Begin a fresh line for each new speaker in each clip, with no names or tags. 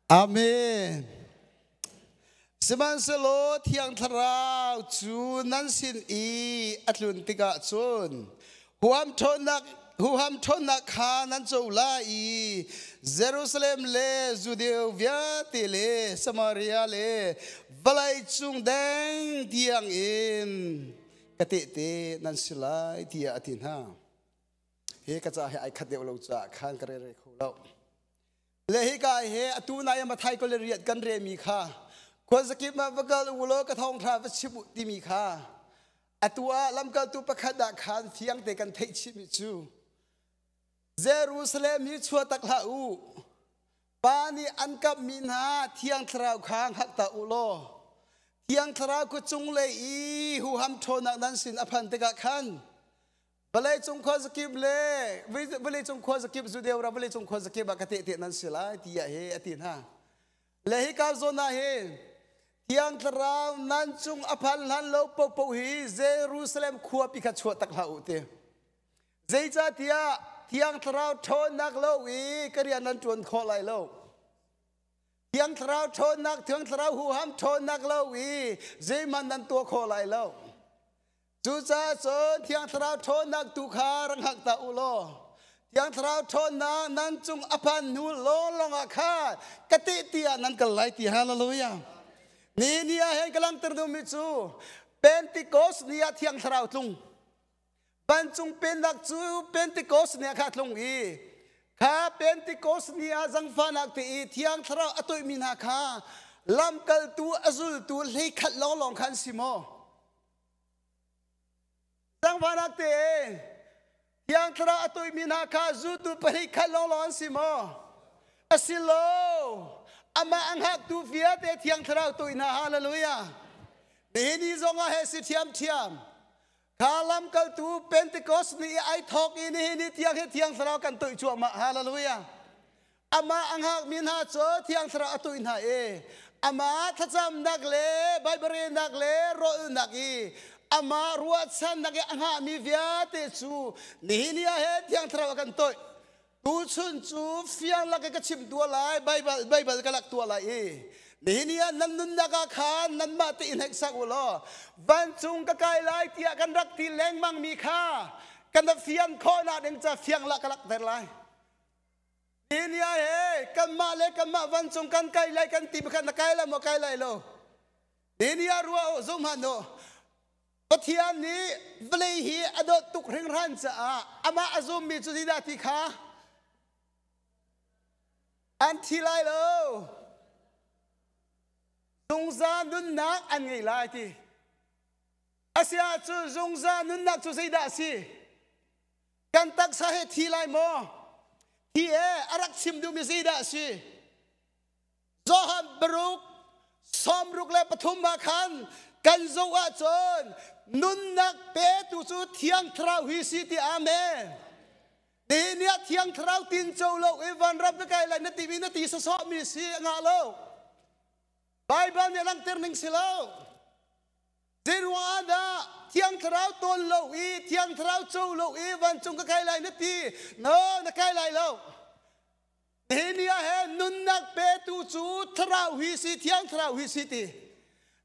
Amen. Sihmanhsehlaw Thiang Thlarau cu nan sin i a tlun tikah cun huham ṭhawnnak huham ṭhawnnak kha nan co lai i Jerusalem le Judea vialte le Samaria le vawlei cung deng tiangin ka tehte nan si lai tiah a ti hna. Hi ka ca he ai khat deuh lo caah khan ka rere kho lo. Le hika he atu nai Mathai ko le riat kan remi kha khuazakip ah va kal u law ka thawngṭha va chim u timi kha atu ah lamkaltu pakhat ah khan fiang te kan theih chihmi cu Jerusalem hi chuah tak hlah u pa nih an kamhmi hna thiang thlarau kha hngalh ta u law thiang thlarau khu cunglei i huham ṭhawnnak nan sin a phan tikah khan Vawleicung khuazakip le vawleicung khuazakip Judeo ram vawleicung khuazakip ah ka tehte nan si lai tiah hi a ti hna. Le hika zawn ah hin Thiang Thlarau nan cung a phan hlan lo popo hi Jerusalem khuapi kha chuah tak hlah u ti. Zeicahtiah Thiang Thlarau ṭhawnnak lo i ka rian nan ṭuan khawh lai lo. Thiang Thlarau ṭhawnnak, Thiang Thlarau huham ṭhawnnak lo i zeihmanh nan tuah khawh lai lo. Cucaah cun Thiang Thlarau ṭhawnnak tu kha rak hngak ta u law Thiang Thlarau ṭhawnnak nan cung a phan hnu lawnglawng ah khan ka tehte ah nan kal lai ti hallelujah. Ni ni ah hin ka langhter duhmi cu Pentecost ni ah Thiang Thlarau tlung. Vancung pennak cu Pentecost ni ah kha tlung i kha Pentecost ni ah zangfahnak te i Thiang Thlarau a toihmi hna kha lamkaltu a zultu hleikhat lawnglawng kha an si maw? Zangfahnak tein Thiang Thlarau a tuihmi hna kha zultu pahnih khat lawnglawng an si maw? A si lo. Amah a hngaktu vialte Thiang Thlarau tuih hna. Hallelujah. Nihin ni zongah he si ṭhiamṭhiam. Kha lamkaltu Pentecost ni i ai thawk i nihin ni tiang hi Thiang Thlarau kan tuih cuahmah. Hallelujah. Amah a hngakmi hna cu Thiang Thlarau a tuih hna i amah thlacamnak le Baibal relnak le rawlnak i amah ruahchannak i a hngahmi vialte cu nihin ni ah hin Thiang Thlarau a kan toih. Tuchun cu fiang lak i ka chim tuah lai, Baibal Baibal ka lak tuah lai i nihin ni ah nan nunnak ah khan nanmah tein heksak u law vancung ka kai lai tiah kan rak ti lengmangmi kha kan fian khawhnak ding ca fiang lak ka lakter lai. Inia he kanmah le kanmah vancung kan kai lai kan ti pakhat na kai lai maw kai lai lo. Inia rua u zum han u. Pathian nih vawlei hi a dawt tuk hringhran caah amah a zummi cu zeidah ti kha an thi lai lo. Zungzal nunnak an ngei lai ti. Asiah cu zungzal nunnak cu zeidah a si? Kan taksa he thi lai maw? Thi e a rak chim duhmi zeidah a si? Johan baruk 63 ah khan kan zoh ahcun nunnak petu cu Thiang Thlarau hi si ti amen. Nihin ni ah Thiang Thlarau tin co lo i vanram ka kai lai na timi na ti sawsawh mi si a ngah lo. Bible nih a langhter ning si lo. Zeiruang ah dah Thiang Thlarau tawl lo i Thiang Thlarau co lo i vancung ka kai lai na ti? No, na kai lai lo. Nihin ni ah he nunnak petu cu Thlarau hi si, Thiang Thlarau hi si ti.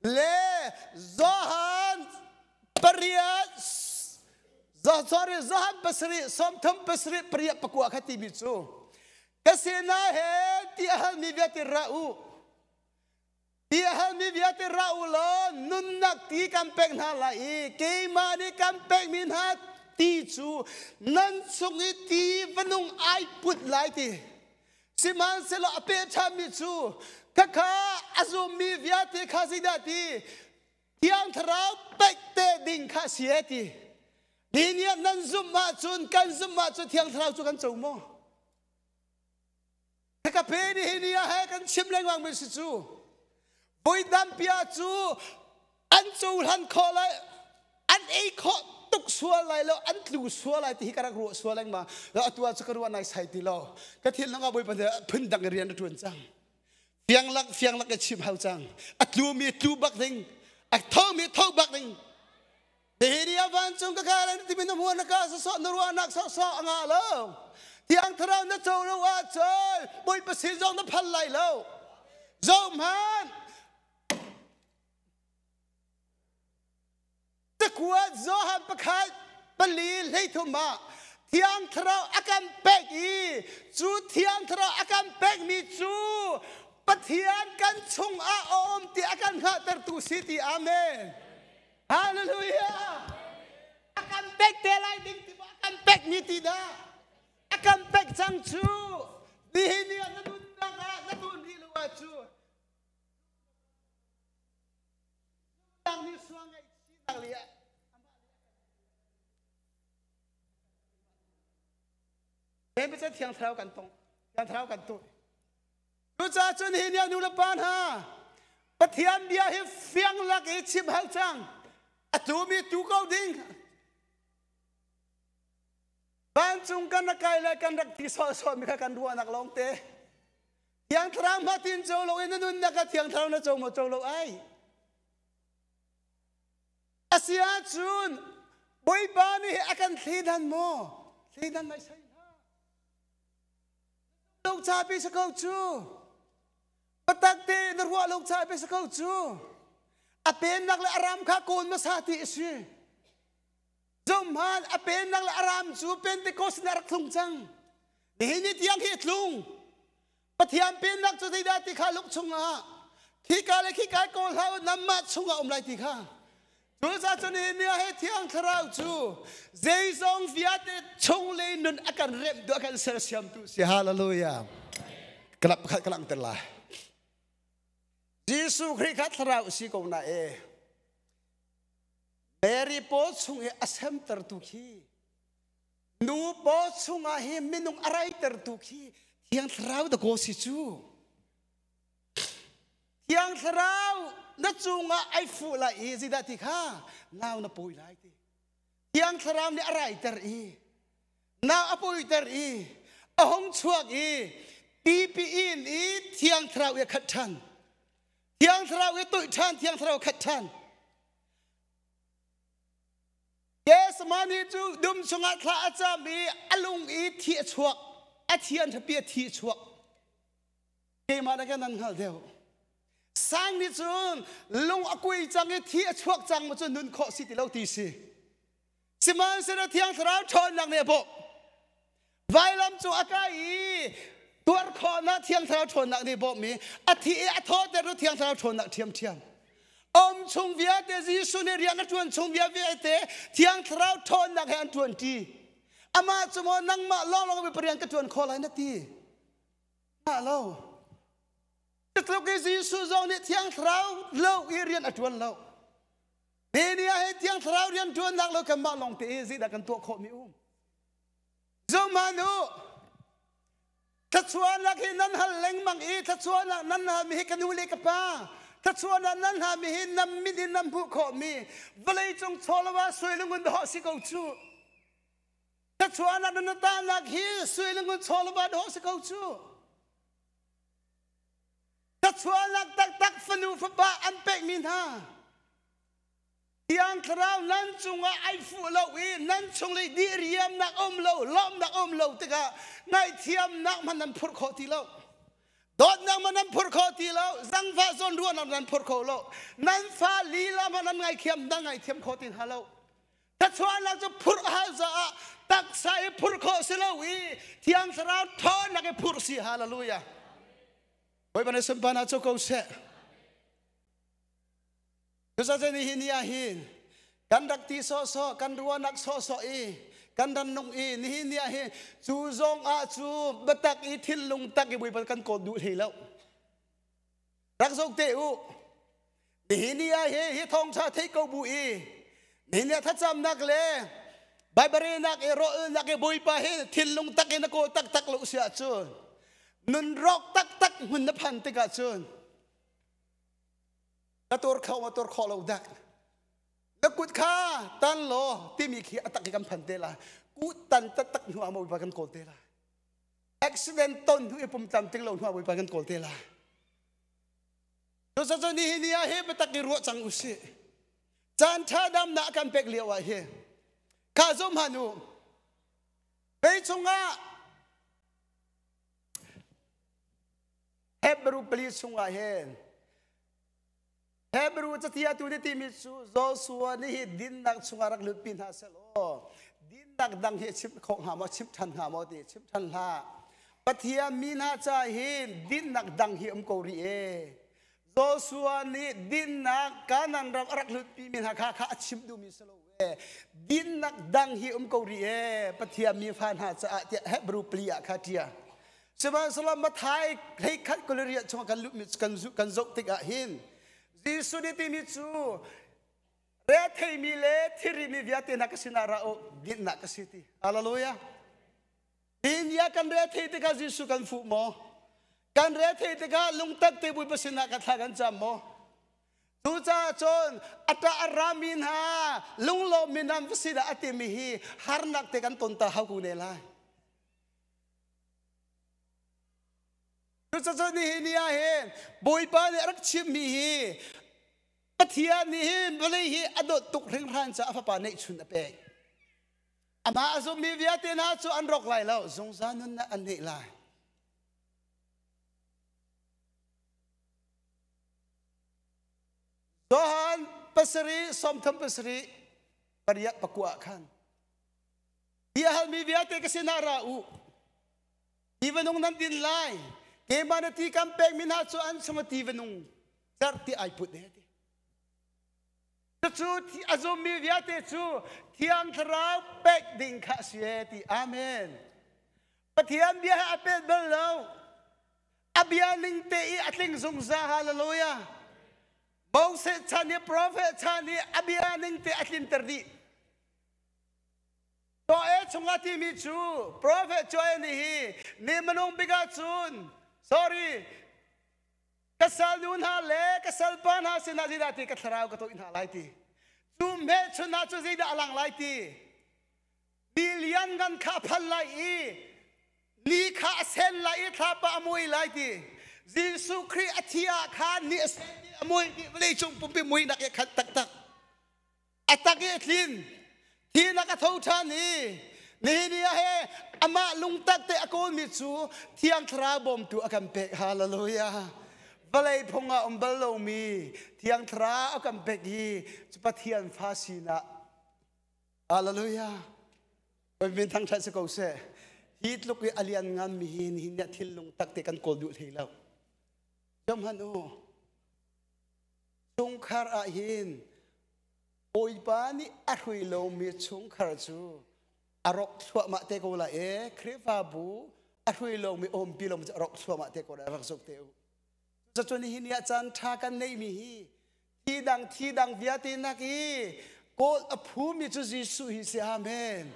Le Johan pariat sorry Johan pasarih sawmthum pasarih pariat pakua kha timi cu ka sinah he ti a halmi vialte ra u Ti a halmi vialte ra u law nunnak ti kan pek hna lai i keimah nih kan pekmi hna ti cu nan chung i ti va nung ai put lai ti. Sihmanhsehlaw a peh ṭhanmi cu khakha a zummi vialte kha zeidah ti Thiang Thlarau pek te ding kha si e ti. Ni nih nan zumh ahcun kan zumh ahcun Thiang Thlarau cu kan co maw? Ka pe ni hi ni ah he kan chim lengmang mi si cu voi tampi ah cu an cohlan khawh lai an ei khawh tuk sual lai lo an tlu sual lai ti hi ka rak ruah sual lengmang atu ah cu ka ruah nai sai ti lo ka thil nang bawipa nih phun dang rian a tuan cang fiang lak fiang lak ka chim hau cang a tlu mi tlu bak ding a tho mi tho bak ding Nihin a vancung ka kai lai timi na hmuh na ka sawsawh na ruahnak sawsawh a ngah lo. Thiang Thlarau na co lo ahcun Bawipa sin zong na phal lai lo. Zohhmanh! Cakuat Johan pakhat pali hleithum ah Thiang Thlarau a kan pek i cu Thiang Thlarau a kan pekmi cu Pathian kan chungah a um ti a kan hngalhtertu si ti amen. Hallelujah. A kan pek te lai ding ti a kan pekmi ti dah a kan pek cang cu nihin ni ah na nunnak ah na tun rih lo ah cu dang nih sual ngaihchihnak le amah le Thiang Thlarau kan tong Thiang Thlarau kan tuh Cucaah cun hi nia nu le pa hna Pathian bia hi fiang lak i chim hal cang a tumi tu ko ding vancung kan rak kai le kan rak ti sawhsawh mi kha kan ruahnak lawng te Thiang Thlarau hma tin co lo in na nunnak ah Thiang Thlarau na co maw co lo ai a si ahcun Bawipa nih a kan thleidan maw thleidan mai sai hlah lo cha pi sa ko cu patak te na ruah lo cha pi sa ko cu a pennak le a ram kha kawl hmasa ti a si Zohhmanh, a pennak le a ram cu Pentecost in a rak tlung cang. Nihin ni tiang hi a tlung. Pathian pennak cu zeidah ti kha lung chungah khika le khika kawl hlah u nanmah chungah um lai ti kha. Cucaah cun nihin ni ah hi Thiang Thlarau cu zeizong vialte chung le nun a kan remh tu a kan sersiamtu si. Hallelujah. Kalap pakhat ka langhter lai. Jesuh Khrih kha thlarau si ko na e. Mary paw chung i a semtertu khi nu paw chungah hi minung a raitertu khi Thiang Thlarau dakaw si cu. Thiang Thlarau na cungah ai fuh lai i zeidah ti kha nau na pawi lai ti. Thiang Thlarau nih a raiter i nau a pawiter i a hung chuak i tipi in i Thiang Thlarau i a khat ṭhan. Thiang Thlarau i tuih ṭhan, Thiang Thlarau khat ṭhan. Gethsemane cu dum chungah thla a cam i a lung i thi a chuak. A thi an ṭhapi a thi a chuak. Keimah na kan nan hngalh deuh. Sang nih cun lung a kui cang i thi a chuak cang mu cu nun khawh si ti lo ti si. Sihmanhsehlaw Thiang Thlarau ṭhawnnak nih a bawmh. Vailam cu a kai i tuar khawhnak Thiang Thlarau ṭhawnnak nih bawmh i a thi i a thawhter tu Thiang Thlarau ṭhawnnak ṭhiamṭhiam. Om chung vialte Jesuh nih rian a ṭuan chung vialte Thiang Thlarau ṭhawnnak he an ṭuan ṭi. Amah cu maw nangmah lawnglawng mi rian ka ṭuan khawh lai na ti. Ngah lo. Tluk i Jesuh zong nih Thiang Thlarau lo i rian a ṭuan lo. Hi ni ah hi Thiang Thlarau rian ṭuannak lo kanmah lawng te i zeidah kan tuah khawhmi um? Zohhmanh u, thluachuahnak hi nan hal lengmang i thluachuahnak nan halmi hi ka nu le ka pa thluachuahnak nan halmi hi nan mit in nan hmuh khawhmi vawleicung chawlava sui le ngun dawh si ko cu. Thluachuahnak nan tahnak hi sui le ngun chawlava dawh si ko cu. Thluachuahnak taktak fanu fapa an pekmi hna Thiang Thlarau nan cungah ai fuh lo i nan chung i diriamnak um lo lawmhnak um lo tikah ngaihthiamnak hmanh nan phurh khawh ti lo dawtnak hmanh nan phurh khawh ti lo zangfah zawn ruahnak nan phurh kho lo nan fa lila hmanh nan ngaithiam nan ngaithiam khawh ti hna lo Thluachuahnak cu phurh a hau caah taksa i phurh khawh si lo i Thiang Thlarau ṭhawnnak i phurh si. Hallelujah. Bawipa nih sunparnak cu ko seh. Cucaah nihin ni ah hin kan rak ti sawhsawh, kan ruahnak sawhsawh i kan ran nung i nihin ni ah hin cu zong ah cu biatak i thinlung tak i Bawipa kan kawl duh hlei lo. Rak zoh te u. Nihin ni ah hi hi thawngṭha theih ko bu i nihin ni ah thlacamnak le Baibal relnak i rawlnak i Bawipa hi thinlung tak in na kawl taktak lo si ahcun nun rawk taktak hmun na phan tikah cun na tur kho ma tur khawh lo dak na kut kha tan law timi khi a tak i kan phan te la kut tan taktak hnu ah Bawipa kan kawl te la accident ton hnu i pum tlamtling lo hnu ah Bawipa kan kawl te lai. Cucaah nihin ni ah hi biatak i ruah cang usih. Caan ṭha damnak a kan pek lio ah hi kha zum han u. Vei chungah Heb Hebrew pali chungah hin Hebrew catia tu nih timi cu Joshua nih hi dinnak chungah rak lutpi hna selaw dinnak dang hi chimh khawh hnga maw chimh ṭhan hnga maw ti chimh ṭhan hlah. Pathian mi hna ca hin dinnak dang hi um ko rih e. Joshua nih dinnak Kanaan ram a rak lutpi mi hna kha kha a chimh duhmi si lo e. Dinnak dang hi um ko rih e Pathian mi fa hna caah tiah Hebrew pali ah kha ṭia. Sihmanhsehlaw Matthai hleikhat kul riat chungah kan luhmi kan kan zoh tikah hin Jesuh nih timi cu retheimi le thirimi vialte hna ka sinah ra u dinnak ka si ti. Hallelujah. Hi kan rethei tikah Jesuh kan fuh maw? Kan rethei tikah lungtak te Bawipa sinah ka thla kan cam maw? Cucaah cun a ṭah a rami hna lunglawmmi hna va sinah a timi hi harnak te kan ton ta hau ko ne lai. Cucaah nihin ni ah hin Bawipa nih a rak chimmi hi Pathian nih hin vawlei hi a dawt tuk hringhran caah a fapa neihchun a pek. Amah a zummi vialte hna cu an rawk lai lo, zungzal nunnak an neih lai. Johan pasarih sawmthum pasarih pariat pakua ah khan Hi a halmi vialte ka sinah ra u. Ti va nung nan din lai. Keimah na ti kan pekmi hna cu an chung a ti va nung cerh ti ai put he ti. Cucu a zummi vialte cu Thiang Thlarau pek ding kha a si e ti. Amen. Pathian bia he a pet bal lo. A bia ning te i a tling zungzal. Hallelujah. Moses chan i prophet chan i a bia ning te a tlinter dih. Joel chungah timi cu prophet Joel nih hi ni minung bik ahcun sorry ka salnu hna le ka salpa hna sinah zeidah ti ka thlarau ka tawih hna lai ti cu hmelchun hna cu zeidah a lang lai ti ni lianngan kha a phan lai i ni kha a sen lai i thlapa a mui lai ti Jesuh Khrih a thi ah khan ni a sen ni a mui ni vawlei cung pumpi muinak i khat taktak A tak i a tlin. Thinak a tho ṭhan i nihin ni ah he amah lungtak te a kawlmi cu Thiang Thlarau bawmtu a kan pek. Hallelujah. Vawlei phung ah um bal lomi Thiang Thlarau a kan pek i cu Pathian fa sinak. Hallelujah. Min thangṭhat si ko seh. Hi tluk i a lian nganmi hi nihin ni ah thil lungtak te kan kawl duh hlei lo. Jom han u. Chungkhar ah hin Bawipa nih a hrui lomi chungkhar cu a rawk thluahmah te ko lai e Khrihfabu a hrui lomi umpi lomi cu a rawk thluahmah te ko lai rak zuk te u. Cucun hi ni ah caan ṭha kan neihmi hi thi dang thi dang vialte nak i kawl a phumi cu Jesuh hi si amen.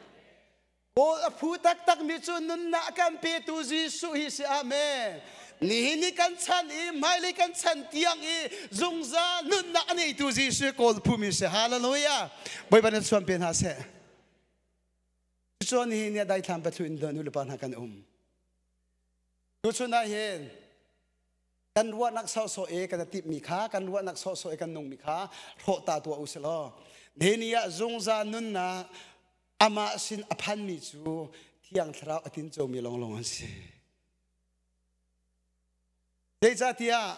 Kawl a phu taktakmi cu nunnak a kan petu Jesuh hi si amen. Nihin ni kan chan i hmailei kan chan tiang i zungzal nunnak a neitu Jesuh kawl phumi si. Hallelujah. Bawipa nan chuan pe hna seh. Cucu nihin ni ah daithlam pathu in nu le pa hna kan um. Tuchun ah hin kan ruahnak sawhsawh i kan timhmi kha kan ruahnak sawhsawh i kan nungmi kha hrawh ta tuah u sih law nihin ah zungzal nunnak amah sin a phanmi cu Thiang Thlarau a tincomi lawnglawng an si. Zeicahtiah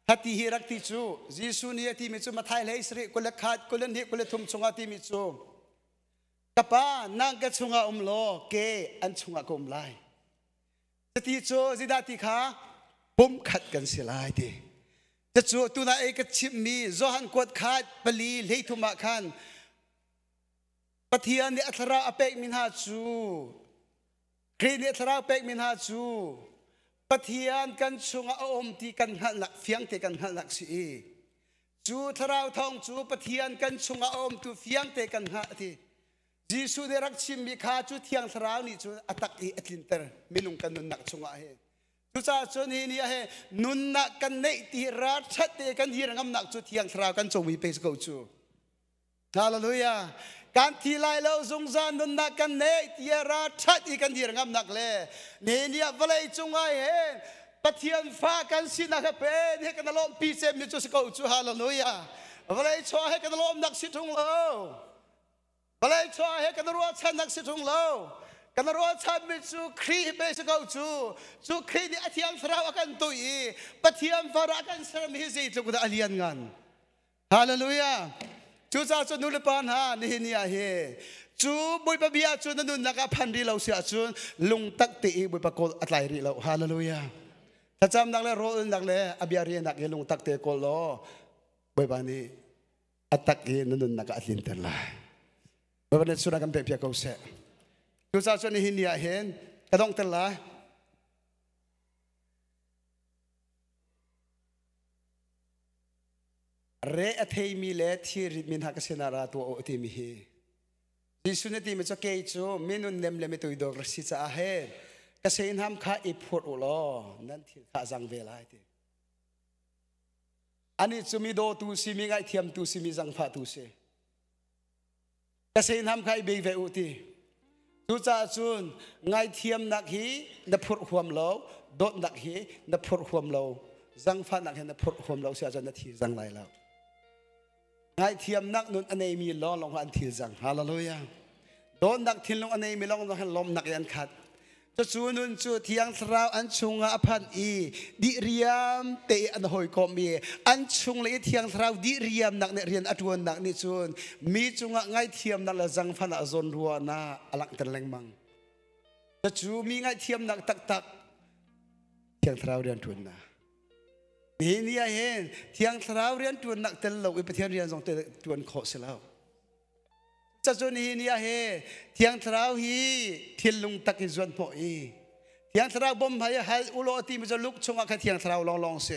hati hi rak ti cu Jesuh nih a timi cu Matthai hlei sarih 21 22 23 chungah timi cu ka pa nang ka chungah um law ke an chungah ka um lai. Cuti cu zeidah ti kha pumkhat kan si lai ti. Cucu tuna ei ka chimmi Johan kuat khat pali hleithum ah khan Pathian nih a thlarau a pekmi hna cu Khrih nih a thlarau pekmi hna cu Pathian kan chungah a um ti kan hngalhnak fiangte kan hngalhnak si i cu thlarau thawng cu Pathian kan chungah a um tu fiangte kan hngalh ti Jesuh nih rak chimmi kha cu thiang thlarau nih cun a tak i a tlinter minung kan nunnak chungah hin cucaah cun hi ni ah he nunnak kan neih ti ralṭhat te kan dir ngamnak cu thiang thlarau kan comi pe ko cu Hallelujah. Kan thi lai lo zungzal nunnak kan nei tiah ra that i kan dir ngamnak le ne ni ah vawlei cung ai hen Pathian fa kan sinak he pen he kan lawm pi cem mi cu si ko cu hallelujah. Vawlei chuah he kan lawmnak si tung lo. Vawlei chuah he kan ruahchannak si tung lo. Kan ruahchanmi cu Khrih pe si ko cu. Cu Khrih nih a thiang thlarau a kan tuih i Pathian far ah a kan sermi hi zeitluk dah a lian ngan. Hallelujah. Cucaah cu nu le pa hna nihin ni ah hi cu Bawipa bia cu na nunnak ah phan rih lo si ahcun lungtak te i Bawipa kawl a tlai rih lo. Hallelujah. Thlacamnak le rawlnak le a bia rianak i lungtak te kawl law Bawipa nih a tak i na nunnak ah a tlinter lai. Bawipa nih sura kan pek piak ko seh. Cucaah cun nihin ni ah hin ka donghter lai. Re a theimi le thilritmi hna ka sinah ra tuah u timi hi Jesuh nih timi cu kei cu minun nem le mituidor ka si caah he ka seinham kha i phurh u law nan thil kha a zang ve lai ti. Anih cu mi dawtu si, mi ngaihthiamtu si, mi zangfahtu si. Ka seinham kha i bei ve u ti. Cucaah cun ngaithiamnak hi na phurh huam lo, dawtnak hi na phurh huam lo, zangfahnak hi na phurh huam lo si ahcun na thi zang lai lo. Ngaithiamnak nun a neimi lawnglawng an thil zang. Hallelujah. Dawtnak thinlung a neimi lawnglawng han lawmnak in an khat. Cucu nun cu Thiang Thlarau an chungah a phanh i dihriam te i an hawikom i an chung le i Thiang Thlarau dihriamnak nih rian a ṭuannak nih cun mi cungah ngaihthiamnak le zangfahnak zawnruahnak a langhter lengmang. Cucu mi ngaihthiamnak taktak Thiang Thlarau rian ṭuannak. Nihin ni ah hin Thiang Thlarau rian ṭuannak tel lo i Pathian rian zong ṭuan khawh si lo. Cacun hi ni ah he Thiang Thlarau hi thinlung tak in zuan hnawh i Thiang Thlarau bom hai hal ulaw ti mi cu luk chungah kha Thiang Thlarau lawnglawng si.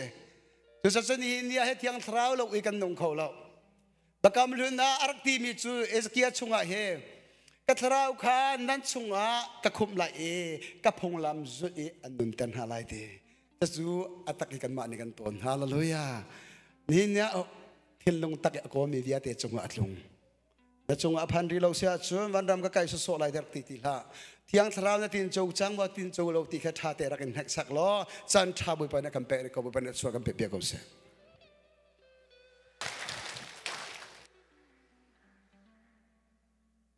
Cucun hi ni ah he Thiang Thlarau lo i kan nung kho lo. Bakam hlun ah a rak ti mi cu Ezekiel chungah he ka thlarau kha nan chungah ka khumh lai i ka phunglam zulh i an nunter hna lai ti. Cucu a tak i kanmah nih kan tawn. Hallelujah. Nihin ni ah thinlung tak i a kawmi vialte cungah a tlung. Na cungah a phan rih lo si ahcun vanram ka kai sawsawh lai rak ti ti hlah. Thiang Thlarau na tin co cang maw tin co lo ti kha ṭha te rak in hneksak law caan ṭha Bawipa nih kan pek ko Bawipa nih chuah kan pek bia ko seh.